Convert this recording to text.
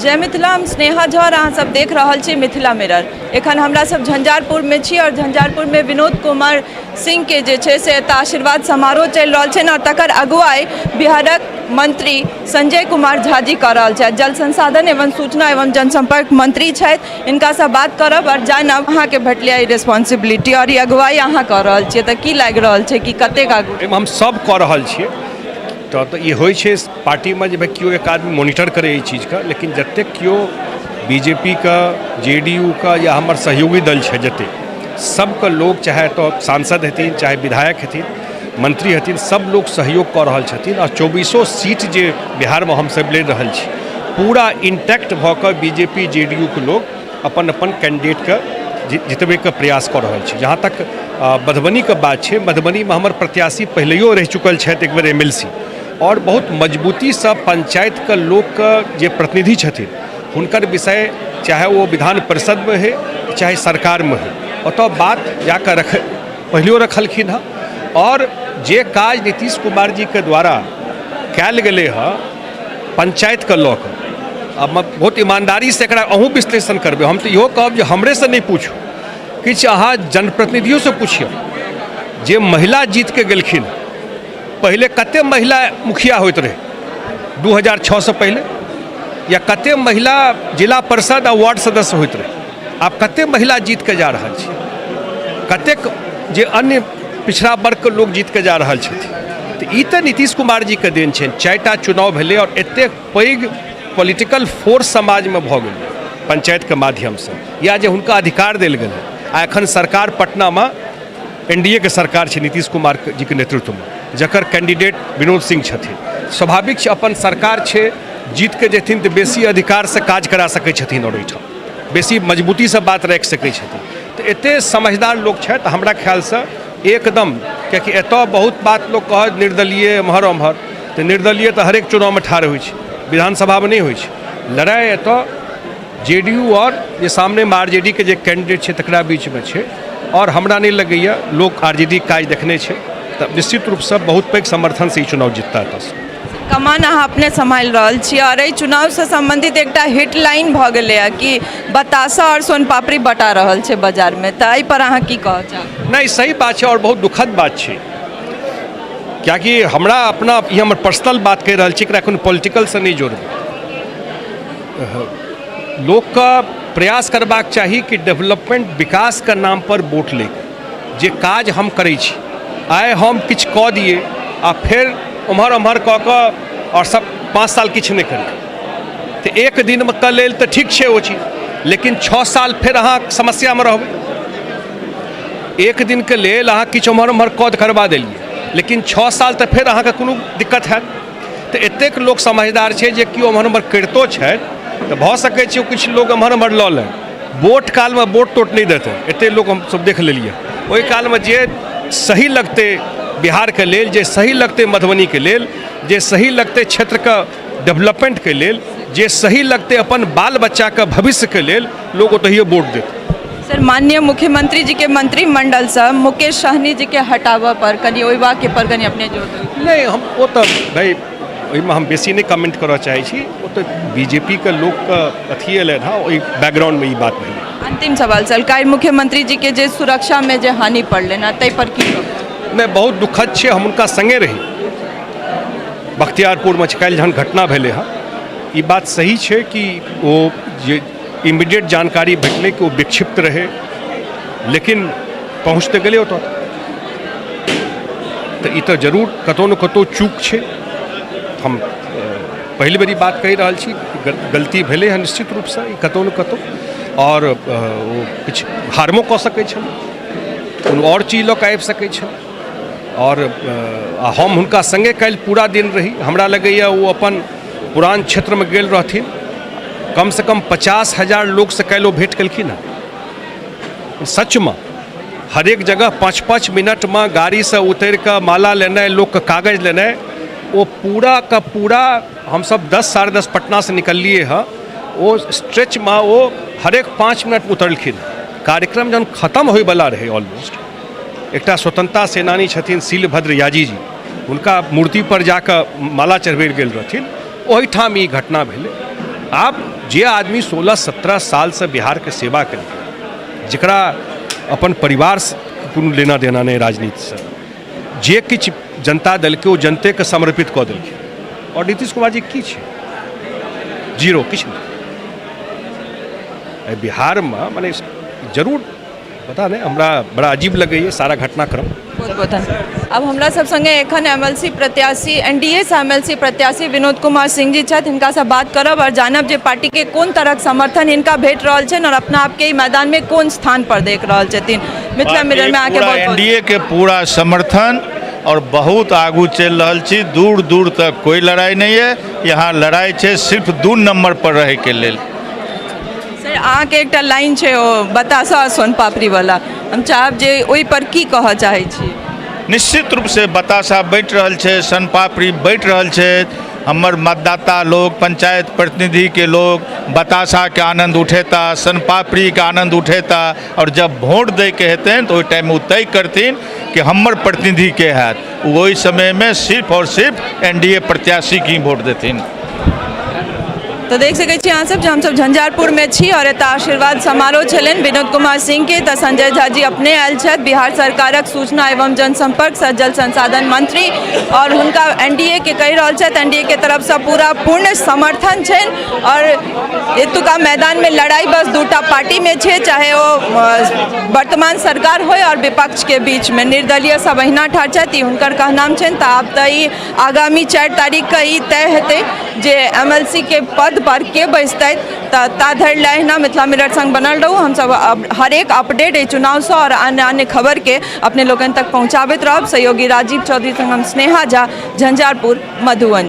जय मिथिला, हम स्नेहा झा और अहाँ सब देख रहल छी मिथिला मिरर। एखन हमरा सब झंझारपुरमे छी और झंझारपुरमे विनोद कुमार सिंह के जे छै से एतऽ आशीर्वाद समारोह चलि रहल छै और तकर अगुवाई बिहारक मंत्री संजय कुमार झा जी कऽ रहल छथि। जल संसाधन एवं सूचना एवं जनसंपर्क मंत्री छथि। हिनकासँ बात करब और जानब अहाँके भेटलै ई रेस्पॉन्सिबिलिटी और ई अगुवाई अहाँ कऽ रहल छियै तऽ की लागि रहल छै कि कतेक आगू? एहिमे हम सब कऽ रहल छियै तऽ ई होइ छै पार्टीमे जे भाइ केओ एक आदमी मोनिटर करै एहि चीजके, लेकिन जतेक केओ बी जे पी के, जे डी यू के या हमर सहयोगी दल छै जतेक, सबके लोक, चाहे तऽ सांसद हेथिन, चाहे विधायक हेथिन, मंत्री हेथिन, सब लोक सहयोग कऽ रहल छथिन। आ 24 सीट जे बिहारमे हमसब लड़ि रहल छी, पूरा इंटैक्ट भऽ कऽ B J P, J D U के लोक अपन अपन कैंडिडेटके जितबैके प्रयास कऽ रहल छी। जहाँ तक मधुबनीके बात छै, मधुबनीमे हमर प्रत्याशी पहिलैयो रहि चुकल छथि एक बेर एम एल सी, आओर बहुत मजबूतीसँ पंचायतके लोकके जे प्रतिनिधि छथिन हुनकर विषय चाहे ओ विधान परिषदमे होइ चाहे सरकारमे होइ, ओतऽ बात जाकऽ रख पहिलैयो रखलखिन हँ। आओर जे काज नीतीश कुमार जीके द्वारा कयल गेलै हँ पंचायतके लऽ कऽ, आब बहुत ईमानदारीसँ एकरा अहूँ विश्लेषण करबै, हम तऽ इहो कहब जे हमरेसँ नहि पूछू, किछु अहाँ जनप्रतिनिधियोसँ पुछियौ जे महिला जीतके गेलखिन। पहिले कते महिला मुखिया होइत रहै 2006सँ पहिले, या कते महिला जिला परिषद आ वार्ड सदस्य होइत रहै, आब कते महिला जीत के जा रहल छै, कतेक जे अन्य पिछड़ा वर्गके लोक जीत के जा रहल छथिन। तऽ ई तऽ नीतीश कुमार जीके देन छनि। 4टा चुनाव भेलै आओर एतेक पैघ पॉलिटिकल फोर्स समाजमे भऽ गेलै पंचायतके माध्यमसँ, या जे हुनका अधिकार देल गेलै। आ एखन सरकार पटनामे एन डी ए के सरकार छै नीतीश कुमार जीके नेतृत्वमे, जकर कैंडिडेट विनोद सिंह छथिन। स्वाभाविक छै, अपन सरकार छै, जीतके जेथिन तऽ बेसी अधिकारसँ काज करा सकै छथिन आओर ओहिठाम बेसी मजबूतीसँ बात राखि सकै छथिन। तऽ एते समझदार लोक छथि हमरा ख्यालसँ एकदम, कियाकि एतऽ बहुत बात लोक कहत निर्दलीय एम्हर ओम्हर, तऽ निर्दलीय तऽ हरेक चुनावमे ठाढ़ होइ छै, विधानसभामे नहि होइ छै। लड़ाइ एतऽ जे डी यू आओर जे सामनेमे आर जे डी के जे कैंडिडेट छै तकरा बीचमे छै, आओर हमरा नहि लगैए लोक आर जे डी के काज देखने छै, तऽ निश्चित रूपसँ बहुत पैघ समर्थनसँ ई चुनाव जितता एतऽसँ। कमान अहाँ अपने सम्हालि रहल छी आओर एहि चुनावसँ सम्बन्धित एकटा हिट लाइन भऽ गेलैए कि बताशा आओर सोनपापड़ी बटा रहल छै बाजारमे, तऽ एहिपर अहाँ की कहऽ चाहब? नहि, सही बात छै आओर बहुत दुखद बात छै, कियाकि हमरा अपना ई हमर पर्सनल बात कहि रहल छी, एकरा कोनो पॉलिटिकलसँ नहि जोड़बै। लोकके प्रयास करबाक चाही कि डेवलपमेंट विकासके नामपर वोट लै। जे काज हम करै छी, आइ हम किछु कऽ दिए आ फेर ओम्हर ओम्हर कऽ कऽ आओर सब 5 साल किछु नहि करी, तऽ एक दिनके लेल तऽ ठीक छै ओ चीज, लेकिन 6 साल फेर अहाँ समस्यामे रहबै। एक दिनके लेल अहाँ किछु ओम्हर ओम्हर कऽ करबा देलियै, लेकिन 6 साल तऽ फेर अहाँके कोनो दिक्कत हैत। तऽ एतेक लोक समझदार छै जे केओ एम्हर ओम्हर करितो छथि तऽ भऽ सकै छै किछु लोक एम्हर ओम्हर लऽ लै, वोट कालमे वोट तोट नहि देतै, एतेक लोक हमसब देख लेलियै। ओहि कालमे जे सही लगतै बिहारके लेल, जे सही लगतै मधुबनीके लेल, जे सही लगतै क्षेत्रके डेवलपमेन्टके लेल, जे सही लगतै अपन बाल बच्चाके भविष्यके लेल, लोक ओतहिए वोट देतै। सर, माननीय मुख्यमंत्री जी के मंत्रिमंडलसँ मुकेश सहनी जी के हटाबऽ पर कनि ओहि वाक्य पर कनि अपने जोर देबै। नहि, हम ओ तऽ भाइ ओहिमे हम बेसी नहि कमेंट करऽ चाहै छी, ओ तऽ बी जे पी के लोकके अथी एलनि हँ, ओहि बैकग्राउंडमे ई बात भेलै। अंतिम सवाल सर, काल्हि मुख्यमंत्री जी के जे सुरक्षामे जे हानि पड़लनि हँ ताहि पर की कहब? नहि, बहुत दुखद छै, हम हुनका सङ्गे रही बख्तियारपुरमे काल्हि जहन घटना भेलै हँ। ई बात सही छै कि ओ जे इमीडिएट जानकारी भेटलै कि ओ विक्षिप्त रहै, लेकिन पहुँच तऽ गेलै ओतऽ, तऽ ई तऽ जरूर कतहु ने कतहु चूक छै। हम पहिल बेर ई बात कहि रहल छी, गलती भेलै हँ निश्चित रूपसँ ई कतहु ने कतहु, आओर ओ किछु हार्मो कऽ सकै छलै, कोनो आओर चीज लऽ कऽ आबि सकै छलै। आओर हम हुनका सङ्गे काल्हि पूरा दिन रही, हमरा लगैए ओ अपन पुरान क्षेत्रमे गेल रहथिन, कमसँ कम 50,000 लोकसँ काल्हि ओ भेँट केलखिन हँ। सचमे हरेक जगह 5-5 मिनटमे गाड़ीसँ उतरि कऽ माला लेनाइ, लोकके कागज लेनाइ, ओ पूरा का पूरा हमसब 10 साढ़े 10 पटनासँ निकललियै हँ, ओ स्ट्रेचमे ओ हरेक 5 मिनट उतरलखिन। कार्यक्रम जहन खतम होइवला रहै ऑलमोस्ट, एकटा स्वतंत्रता सेनानी छथिन शीलभद्र याजी जी, हुनका मूर्तिपर जाकऽ माला चढ़बै गेल रहथिन, ओहिठाम ई घटना भेलै। आब जे आदमी 16-17 सालसँ बिहारके सेवा केलकै, जकरा अपन परिवारसँ कोनो लेना देना नहि राजनीतिसँ, जे किछु जनता देलकै ओ जनतेके समर्पित कऽ देलकै। आओर नीतीश कुमार जी की छै? जीरो, किछु नहि। एहि बिहारमे मने जरूर पता नहि, हमरा बड़ा अजीब लगैए सारा घटनाक्रम। बहुत बहुत धन्यवाद। अब हमरा सब संगे एखन एमएलसी प्रत्याशी, एनडीए से एमएलसी प्रत्याशी विनोद कुमार सिंह जी छथि। हिनका से बात करब और जानब जे पार्टी के कोन तरहक समर्थन हिनका भेट रहल छनि और अपना आपके ई मैदान में कोन स्थान पर देख रहल छथिन। मिथिला मिरर में आके बहुत एनडीए के पूरा समर्थन और बहुत आगू चलि रहल छी। दूर दूर तक कोई लड़ाई नहीं है, यहाँ लड़ाई छै सिर्फ 2 नंबर पर रहे के लेल। सर, अहाँके एकटा लाइन छै ओ बतासा आ सोन पापड़ी वाला, हम चाहब जे ओहि पर की कहऽ चाहै छी। निश्चित रूपसँ बतासा बँटि रहल छै, सोन पापड़ी बँटि रहल छै। हमर मतदाता लोग, पंचायत प्रतिनिधिके लोग बतासाके आनन्द उठेता, सोन पापड़ीके आनन्द उठेता और जब वोट दैके हेतनि तऽ ओहि टाइममे ओ तय करथिन कि हमर प्रतिनिधिके हैत। ओ ओहि समयमे सिर्फ और सिर्फ एनडीए प्रत्याशीके ही वोट देथिन। तऽ देख सकै छी अहाँ सब जे हमसब झंझारपुरमे छी और एतऽ आशीर्वाद समारोह छलनि विनोद कुमार सिंह के। तऽ संजय झा जी अपने आयल छथि, बिहार सरकारक सूचना एवं जनसंपर्क सह जल संसाधन मंत्री, और हुनका एनडीए के कहि रहल छथि, एनडीए के तरफसँ पूरा पूर्ण समर्थन छनि और एतुका मैदानमे लड़ाई बस दूटा पार्टीमे छै, चाहे ओ वर्तमान सरकार होय और विपक्ष के बीचमे। निर्दलीय सब अहिना ठाढ़ छथि, ई हुनकर कहनाम छनि। तऽ आब तऽ ई आगामी 4 तारीखके ई तय हेतै जे एमएलसी के पद पर के बैसतै। तऽ ता धरि लए अहिना मिथिला मिरर संग बनल रहू। हमसब हरेक अपडेट एहि चुनावसँ आओर अन्य अन्य खबरके अपने लोकनि तक पहुँचाबैत रहब। सहयोगी राजीव चौधरी संग हम स्नेहा झा, झंझारपुर, मधुबनी।